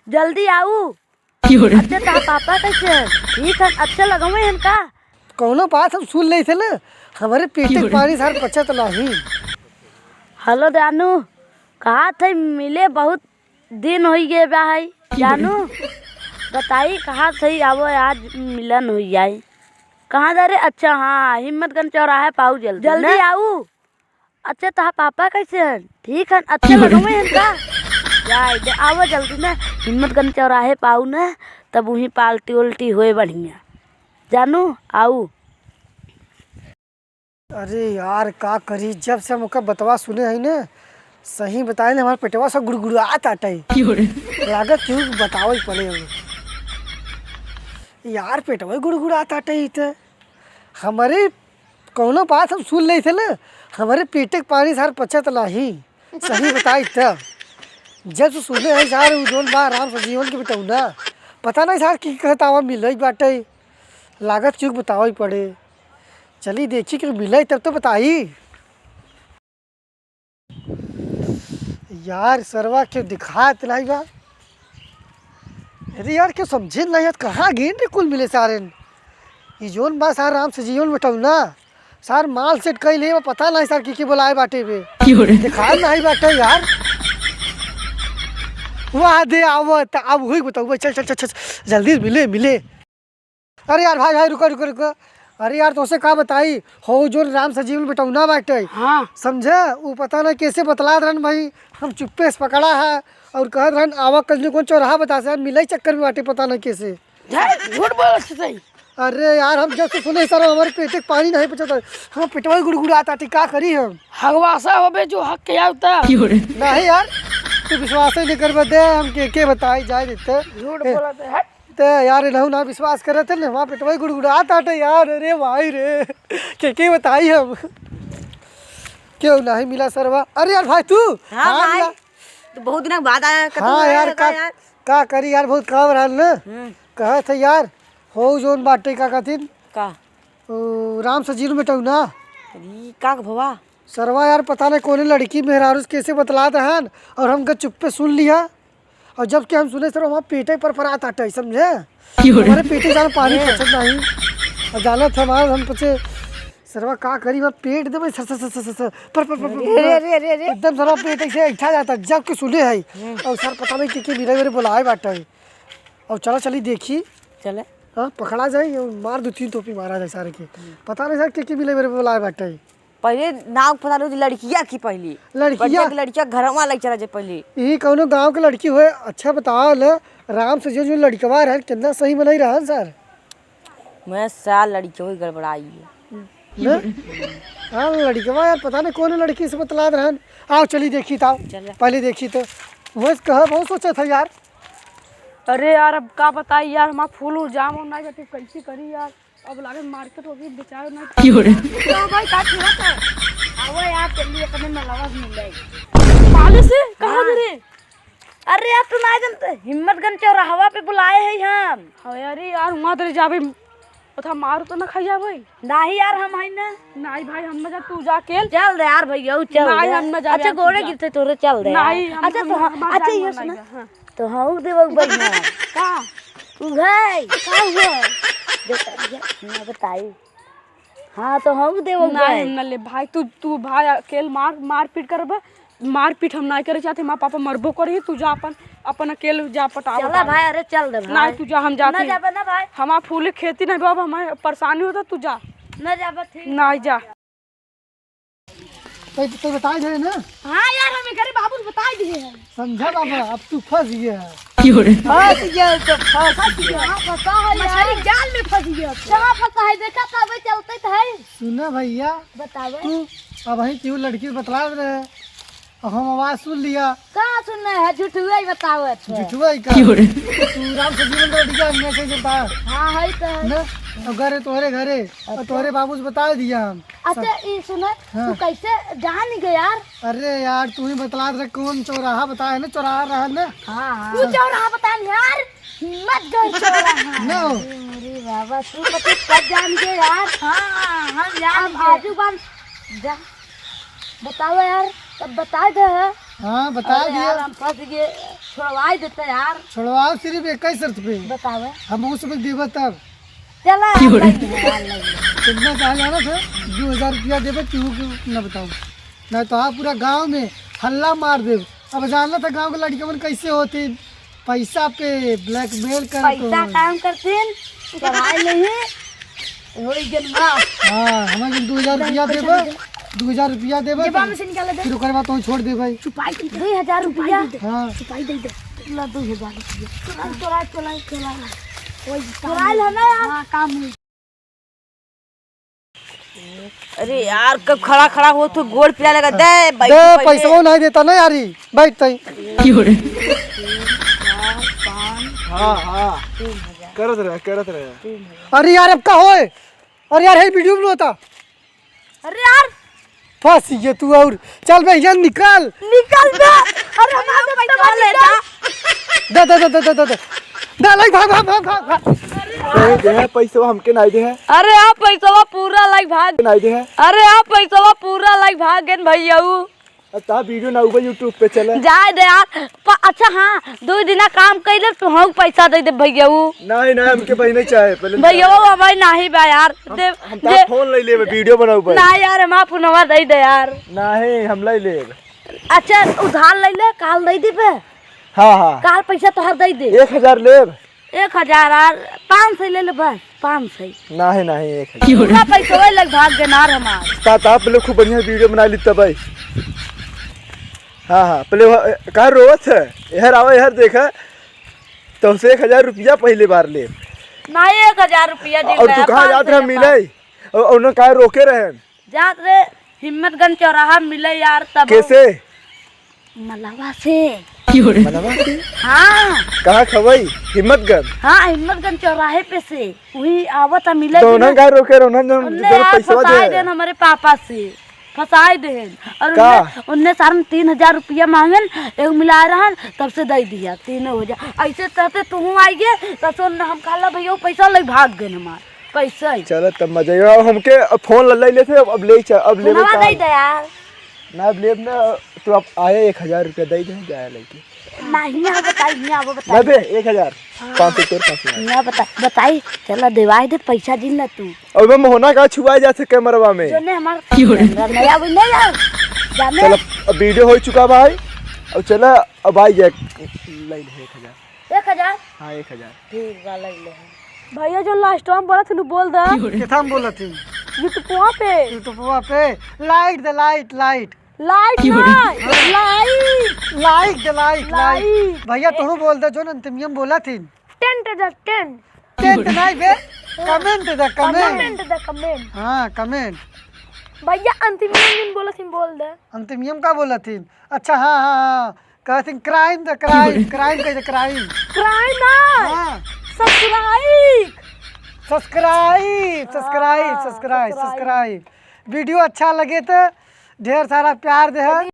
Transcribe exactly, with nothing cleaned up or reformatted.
जल्दी आऊ। क्यों रे? अच्छा, तोहार पापा कैसे हैं? ठीक है, अच्छे लगवे हैं का? कौनो बात हम सुन लेते ना, हमारे पेटे के पानी सार पचत नहीं। हेलो जानू, कहा थे मिले, बहुत दिन हो गए बा है। जानू, बताई कहा थे, आवो आज मिलन हो जाए। कहाँ जा रे? अच्छा हाँ, हिम्मतगंज चौराहे पाऊ जल्दी जल्दी ना। आऊ। अच्छा, तोहार पापा कैसे हैं? ठीक हैं, अच्छे लगवे हैं का? जाए दे, आवो जल्दी ना, हिम्मतगंज चौराहे पाऊ ना, तब वहीं पार्टी उल्टी होए बढ़िया। जानू, आऊ। अरे यार, का करी, जब से हम ओकर बतवा सुने हई ना, सही बताए ना, हमार पेटवा सब गुड़गुड़ात आटे। क्यों रे? लागत केहू के बतावे पड़े हो। यार, पेटवा गुड़गुड़ात आटे ई त। हमरे कौनो बात हम सुन लेते ना, हमरे पेटे के पानी सार पचत नाही। सही बताई त, जब से सुने हैं सार, उ जौन बा राम सजीवन के बेटौना, पता नहीं सार की कहत आवा मिलई बाटे, लागत चूक बतावे पड़े। चली देखी कि मिलई तब तो बताई। यार, सरवा के दिखात नाही बा। अरे यार, के समझे नाही, आज कहाँ गेन रे कुल मिले सारेन। ई जौन बा सार राम सजीवन बेटौना, सार माल सेट कइले बा, पता नाही सार की की बोलाए बाटे बे। क्यों रे? दिखात नाही बाटे यार। वाह दे आवत, अब हुई बताऊ, चल, चल, चल, चल, जल्दी मिले, मिले। अरे यार भाई, भाई, रुको, रुको, रुको। अरे यार, तोसे का बताई, हो जौन राम सजीवन बेटौना बाटे। हाँ। समझे? उ पता ना कैसे बतलात रहन भाई, हम चुप्पे से पकड़ा है और कहत रहन, "आवा कजनी कौन चौराहा बता से, मिलई चक्कर में बाटे, पता ना कैसे।" झ-, झूठ बोलत है सही। अरे यार, हम जब से सुने सार, हमारे पेटे के पानी नहीं पचता, हम पेटवा ही गुड़गुड़ात आटे, का करी हम? हगवासा होबे जो हग के आवता। नहीं यार, तू विश्वास ही नहीं करबे, दे हम के, के बताई जाए देते। झूठ ए, बोलत है, हट। ते यार, इनहू ना विश्वास करत है, हमार पेटवा ही गुड़गुड़ात आटे यार। अरे भाई रे, के के बताई हम? केहू नाही मिला सरवा। अरे यार भाई, तू? हाँ हाँ, भाई। मिला। तू बहुत दिन बाद आया, कतहूँ हाँ आया यार, का का, यार? का करी यार, बहुत काम रहल न। हम्म। कहत है यार, हो जौन बाटे, का कहथिन? का? ओ, राम सजीवन बेटौना। अरे, का भवा? सरवा यार, पता नहीं कौने लड़की मेहरारू से कैसे बतलात रहन और हमका चुप्पे सुन लिया। और जब कि हम सुने सर, हमार पेटे पर परात आटे, समझे? क्यों रे? हमारे पेटे जान पानी ए। पचत नहीं। और जानत हमार हम पचे, सरवा का करी, हमार पेट दे भाई, सर, सर, सर, सर, सर, सर, पर, पर, पर, पर, अरे, पर, अरे, अरे, अरे। एकदम सरवा पेट ऐसे ऐठा जाता, जब कि सुने है। हम्म। और सर पता नहीं कि, कि मेरे, मेरे बुलाए बाटे। और चला चली देखी। चले। हाँ, पकड़ा जाए, और मार दो तीन थोपी मारा जाए सारे के। हम्म। पता नहीं सर, के, के मिले मेरे बुलाए बाटे। पहिले नाव पता लो लड़किया की पहली। लड़किया? पहिले लड़किया घरवा लग चला जाए पहली। ई कौनो गांव के लड़की होए, अच्छा बताओ ले, राम से जो, जो लड़कवा रहन, कितना सही मनई रहन सर। मैं सार लड़किया ही गड़बड़ाई है। ने? हाँ, लड़कवा यार, पता नहीं कौन लड़की से बतलात रहन। आओ, चली देखी ताओ। चल। पहले देखी तो। वैसे कहा, बहुत सोचा था यार। अरे यार, अब का बताई यार, हमार फूल उल जाम और नहीं बटे, कैसे करी यार? अब लागे मार्केट होगी, बेचारे नहीं। क्यों रे? तो भाई, का खेलत है? आवा यार, जल्दी अपने मलावा मिले। पाले से? कहाँ हाँ। गिरे? अरे यार, तू ना जानते, हिम्मतगंज चौराहवा पे बुलाए हैं हम। हाँ, अरे यार, वहाँ तरे जाबे, ओथा मार तो ना खाई जाबे। नहीं यार, हम है ना। नहीं भाई, हम ना जा, तू जा अकेल। चल दे यार भैया, उ चल नहीं, दे। हम ना जाबे अच्छा, यार, तू गोड़े जा। गिरते तोरे, चल दे यार। नहीं, हम, अच्छा, हम, तो हम, हम अच्छा, जान ये मार सुना। नहीं जा, हाँ। तो हाँ, उ देवक भाई ना। का? उ भाई। का हुआ? देखा, ये ना बताई। हाँ, तो हम देवो नहीं, भाई। हम ना ले भाई, तू, तू भाई अकेल मार, मारपीट करबे, मारपीट हम नहीं करे चाहते, हमार पापा मरबो करे, तू जा अपन, अपन अकेल जा पटाओ चला उटाओ। भाई, अरे चल दे भाई। नहीं, तू जा, हम जाते ना हैं। जाबे ना भाई। हमार फूल खेती नहीं बाबा, हमारे परेशानी होता, तू जा। ना जाबे, ठीक। नहीं जा। तो, तो बताए दे ना। हाँ यार, हम एकरे बाबू से बताए दिए हैं। समझा बाबा, अब तू फंस गया है। क्यों रे? फंस गया है तो फंस गया। हाँ, फंसा है यार। मछली जाल में फंस गया। कहाँ फंसा है? देखा था, वही चलते तो है। सुना भैया, बतावे। तू अब वहीं क्यों लड़की से बतला रहे, अब हम आवाज सुन लिया। कहाँ सुनना है? झूठुआ ही बतावत है। झूठुआ ही का? क्यों रे? तू राम सजीवन का लड़का हमने से बता। हाँ, है तो है। ना? अब घरे तोहरे घरे, और अच्छा। तोहरे बाबू से बता दिया हम। अच्छा, सब। ई सुना, हाँ। तू कैसे जान गए यार? अरे यार, तू ही बतला दे, कौन चौराहा बताया है ना, चौराहा रहा ना। हाँ, हाँ। तू चौराहा बता यार, हिम्मतगंज चौराहा। ना। अरे बाबा, तू पता कब जान गए यार? हाँ, हम जान हम गए। आजू बान जा, बताओ यार, तब बता दे। हाँ, बता अरे दिया। यार, हम फंस गए, छोड़वाई देते यार। छोड़वाओ सिर्फ एक ही शर्त पे। बतावे। हम उस पे देबे तब। चला, क्यों रे? ऑनलाइन है, ऑनलाइन है। कितना चाहे जाना था, दो हजार रुपया देबे, केहू के न बताओ। नहीं तो आप पूरा गांव में हल्ला मार देब। अब जानत ह गांव के लड़िका मन कैसे होती, पैसा पे blackmail कर पैसा तो। काम करतीन, चढ़ाई नहीं, होई गन माफ। हाँ, हमें जो दो हजार रुपया पैसा देबे, दे दे। दो हजार रुपया देबे जेबा तो में से निकाले दे। फिर ओकर बाद तो छोड़ देबे। छुपाई दे दे। दो हजार रुपया। हाँ। छुपाई दे दे। ला दो हजार रुपया। चला, चला, चला, चला। वही काम चुराइल है। है ना यार? हाँ, काम है। अरे यार, कब खड़ा खड़ा हो तो गोड़ पिरा लगा दे, बैठ दे, पहिले। पैसवा नहीं देता ना यारी, बैठ तई। हाँ, हाँ। करत रहे, करत रहे। अरे यार, अब का होए? अरे यार, हे वीडियो में होता। अरे यार। फंस ये तू और चल बे, यहाँ निकल। निकल बे। अरे हमारा पैसा ले जा। दे, दे, दे। दे, लाई, भाग, भाग, भाग, भाग, भाग। नहीं दे है पैसा, हमके नहीं दे है। अरे आप पैसा पूरा लाई भाग। नहीं दे है। अरे आप पैसा पूरा लाई भाग गेन भैया। अब ता वीडियो ना उबे YouTube पे चले। जाए दे यार। प-, अच्छा हाँ, दो दिना काम कइले तो हम पैसा दे दे भैया। नहीं, नहीं, हमके भाई नहीं चाहे, पहले भैया, वो भाई नहीं बा यार। हम, दे, हम दे। ता फोन ले लेबे, वीडियो बनाऊ भाई। ना यार, हम आप नवा दे दे यार। नहीं, हम ले लेबे। अच्छा, उधार ले ले, काल दे देबे। हाँ, हाँ। काल पैसा तोहर दे दे। एक हजार लेब। एक हजार और पाँच सौ ले ले बस, पाँच सौ। नहीं, नहीं, एक हजार। पूरा पैसा वही लग भाग गनार हमार। ता, ता पहले खूब बढ़िया वीडियो बना ली तब भाई। हाँ, हाँ, पहले वो, ए, कहाँ रोवत है? इहर आवा, इहर देखा। तो उसे एक हजार रुपया पहले बार ले। नहीं, एक हजार रुपया दे और दे, तू कहाँ पाँच जात सौ रहा ले मिले? बा। और, और उन्हें काहे रोके रहे? जात रे हिम्मतगंज चौराहा मिले यार तब। कैसे? मलवा से। मलवा से? हाँ। कहाँ खवई? हिम्मतगंज? हाँ, हिम्मतगंज चौराहे पे से। वही आवत है मिले तो उन्हें काहे रोके रहे? उन्हें जो उनने यार पैसवा दे। फंसाए देन हमारे पापा से। फंसाए देन। और का? उनने, उनने सारन तीन हजार रुपया मांगन, एक मिलाए रहन, तब से दे दिया, तीनों हो जा। ऐसे तब से तू आई गे, तब से उनने हम कहला भैया, वो पैसा ले भाग गए हमार। पैसा ही। चलो तब मजा आया। अब हमके अब फोन लल्लाई लेते, अब, अब ले चल, अब लेबे फोनवा का? दे दे यार। ना, अब लेब ना, तू अब आए एक हजार रुपया दे दे, जाए लेके। नहीं, यहाँ बताई, यहाँ वो बताई। ना बे, एक हजार। हाँ। पाँच सौ तोर, पाँच सौ। यहाँ बता, बताई, चला देवाई दे, पैसा जिन ना तू। अब मैं मोहना का छुआई जात है कैमरवा में। जो ने हमार क्यों रे? कैमरा नया वो नहीं यार। जाने। चलो, अब वीडियो हो चुका भाई। अब चला, अब आई जाए, ले ले एक हजार। एक हजार? हाँ, एक हजार। ठीक बा, ले ले। भैया, जो लास्ट में बोलत हनु, बोल दा। केथा में बोलत ही? YouTubeवा पे। YouTubeवा पे। लाइट दे, लाइट, लाइट। लाइट ना, लाइट। लाइट दे, लाइट, लाइट। लाइट। भैया, तोहू बोल दे, जो अंतिमियम बोलत ही। टेंट दे, टेंट। टेंट नहीं बे, comment दे, comment। Comment दे, comment। हाँ, comment। भैया, अंतिमियम जिन बोलत ही, बोल दे। अंतिमियम का बोलत ही? अच्छा, हाँ, हाँ, हाँ। कहत ही crime द, crime, crime कह दे, crime। Crime ना। हाँ। Subscribe। Subscribe, subscribe, हाँ, subscribe, subscribe। Video अच्छा लगे तो ढेर सारा प्यार दे।